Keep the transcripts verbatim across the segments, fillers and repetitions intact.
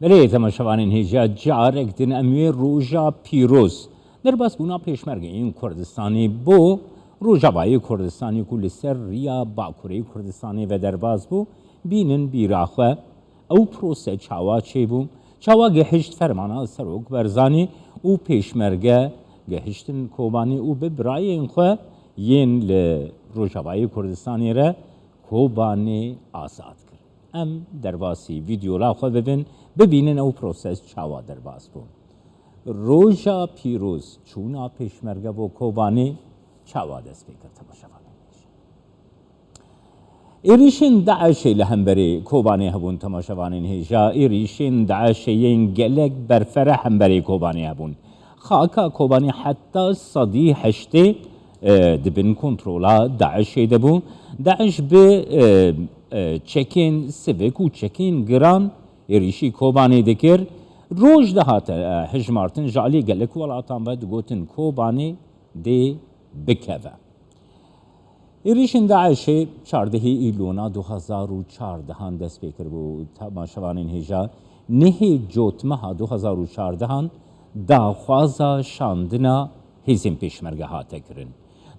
Belê, temaşevanên hêja, carek din em wê roja pîroz, derbasbûna pêşmergeyên Kurdistanê bo Rojavayê Kurdistanê ku li ser riya Bakurê Kurdistanê ve derbas bû, bînin bîra xwe. Ew prose çawa çêbû? Çawa gihişt fermana Serok Barzanî û pêşmerge gihiştin Kobanê û bi birayên xwe yên li Rojavayê Kurdistanê re Kobanê azad kir? Em derbasî vîdyola xwe bibin, bibînin ew proses çawa derbas bû. Roja pîroz çûna pêşmerge bo Kobanê çawa dest pê kir, temaşevanên hêja? Êrîşên DAIŞê li hemberî Kobanê hebûn, temaşevanên hêja. Êrîşên DAIŞê yên gelek berfireh hemberî Kobanê hebûn. Xaka Kobanê heta sedî heştê, e, di bin kontrola DAIŞê de bû. DAIŞ bi, e, e, çekên sivik û çekên giran êrîşî Kobanê dikir. Roj dihate, e, hejmartin ji alî gelek welatan ve digotin Kobanê dê bikeve. Êrîşên DAIŞê çardehê Îlona du hezar û çardehan dest pê kiribû. Temaşevanên hêja, nehê Cotmeha du hezar û çardehan daxwaza şandina hêzên pêşmerge hate kirin.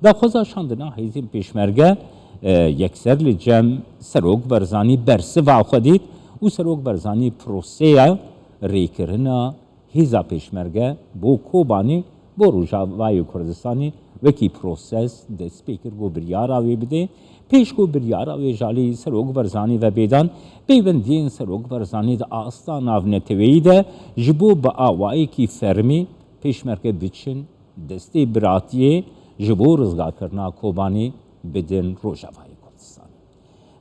Daxwaza şandina hêzên pêşmerge, e, yekser li cem Serok Barzanî bersiva xwe dît û Serok Barzanî proseya rêkirina hêza pêşmerge bo Kobanê, bo Rojavayê Kurdistanê wekî proses dest pê kir ku biryara wê bide. Pêş ku biryara wê ji alî Serok Barzanî ve bê dan, peywendiyên Serok Barzanî di asta navneteweyî de ji bo bi awayekî fermî pêşmerge biçin destê biratiyê ji bo rizgarkirina Kobanê bidin Rojavayê Kurdistanê.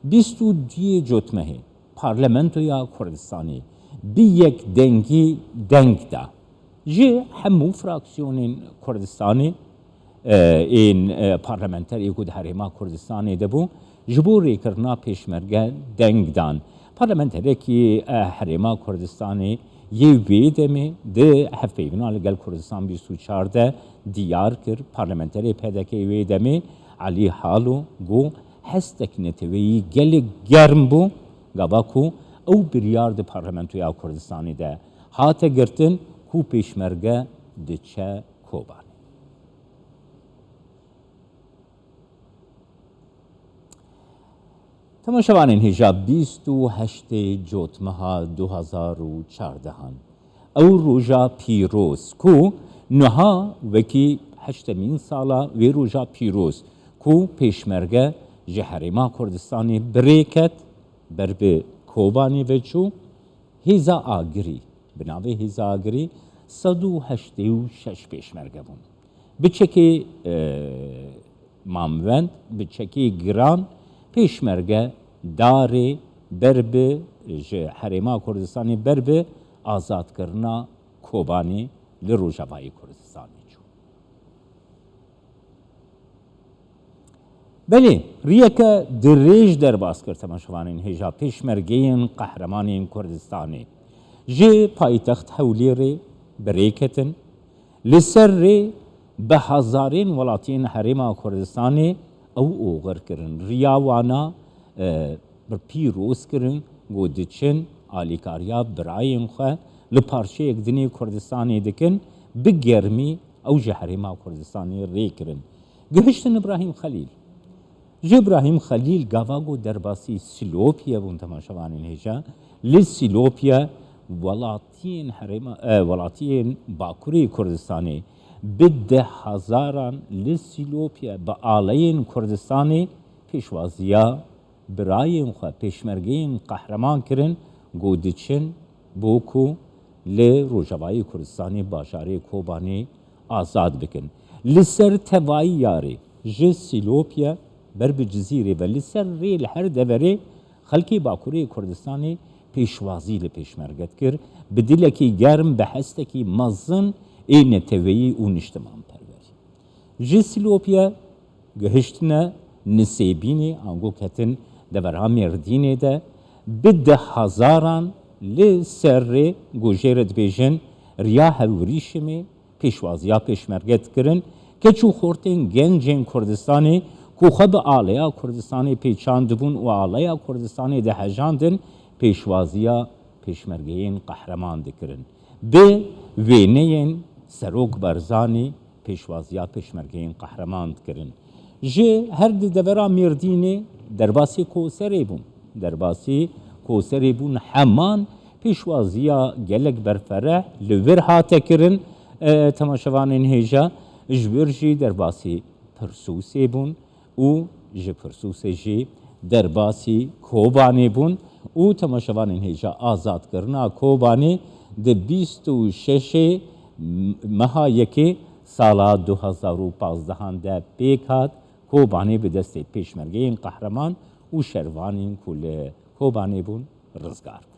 Bîst û duyê Cotmehê Parlamentoya Kurdistanê bi yek dengî deng da ji hemû fraksiyonên Kurdistanê, e, ên, e, parlamenterê ku di Herêma Kurdistanê de bû, ji bo rêkirina pêşmerge deng dan. Parlamenterekî, e, Herêma Kurdistanê yê wê demê di hevpeyvîna li gel Kurdistan bîst û çar de diyar kir. Parlamenterê P D K wê demê Elî Halo got, hestek neteweyî gelek germ bû, gava ku ew biryar di Parlamentoya Kurdistanê de hate girtin ku pêşmerge diçe Kobanê. Temaşevanên hêja, bîst û heştê Cotmeha du hezar û çardehan, ew roja pîroz ku niha wekî heştemîn sala wê roja pîroz ku pêşmerge ji Herêma Kurdistanê bi rê ket, ber bi Kobanê ve çû, hêza agirî, bi navê hêza agirî sed û heştê û şeş pêşmerge bûn. Bi çekê, e, mamwend, bi çekê giran pêşmerge darê ber bi ji Herêma Kurdistanê ber bi azadkirina Kobanê li Rojavayê Kurdistanê çû. Belê, riyeke dirêj derbas kir temaşevanên hêja pêşmergeyên qehremanên Kurdistanê. Ji paytext Hewlêrê bi rê ketin, li ser rê bi hezarên welatiyên Herêma Kurdistanê ew oxir kirin. Riya wana, e, bi pîroz kirin, got diçin alîkariya birayên xwe li parçeyek dinê Kurdistanê dikin, bi germî ew ji Herêma Kurdistanê rê kirin. Gihiştin Îbrahîm Xelîl. Ji Îbrahîm Xelîl gava ku derbasî Silopiyê bûn temaşevanên hêja, li Silopiyê welatiyên herêma, e, welatiyên Bakurê Kurdistanê bi deh hezaran li Silopiyê bi aleyên Kurdistanê pêşwaziya birayên xwe pêşmergeyên qehreman kirin, got diçin bo ku li Rojavayê Kurdistanê bajarê Kobanê azad bikin. Li ser tevayî yarê ji Sîlopye ber bi Cizîrê ve li ser rê li her deverê xelkê Bakurê Kurdistanê pêşwazî li pêşmerge dikir, bi dilekî germ, bi hestekî mezin ê neteweyî û niştimanperwerî. Ji Sîlopye gihiştine Nisêbînê, ango ketin devera Mêrdînê de, bi deh hezaran li ser rê, ku jê re dibêjin riya Hevrîşimê, pêşwaziya pêşmerge dikirin. Keç û xortên gencên Kurdistanê ku xwe bi aleya Kurdistanê pêçandibûn û aleya Kurdistanê dihejandin, pêşwaziya pêşmergeyên qehreman dikirin. Bi wêneyên Serok Barzanî pêşwaziya pêşmergeyên qehreman dikirin. Ji her di devera Mêrdînê derbasî Koserê bûn. Derbasî Koserê bûn, heman pêşwaziya gelek berfereh li wir hate kirin. E, temaşevanên hêja ji wir jî derbasî Pirsûsê bûn û ji Pirsûsê jî derbasî Kobanê bûn û temaşevanên hêja azadkirina Kobanê di bîst û şeş meha yekê sala du hezar û pazdehan de pêk hat. Kobanê bi destê pêşmergeyên qehreman û şervanên ku li Kobanê bûn rizgar.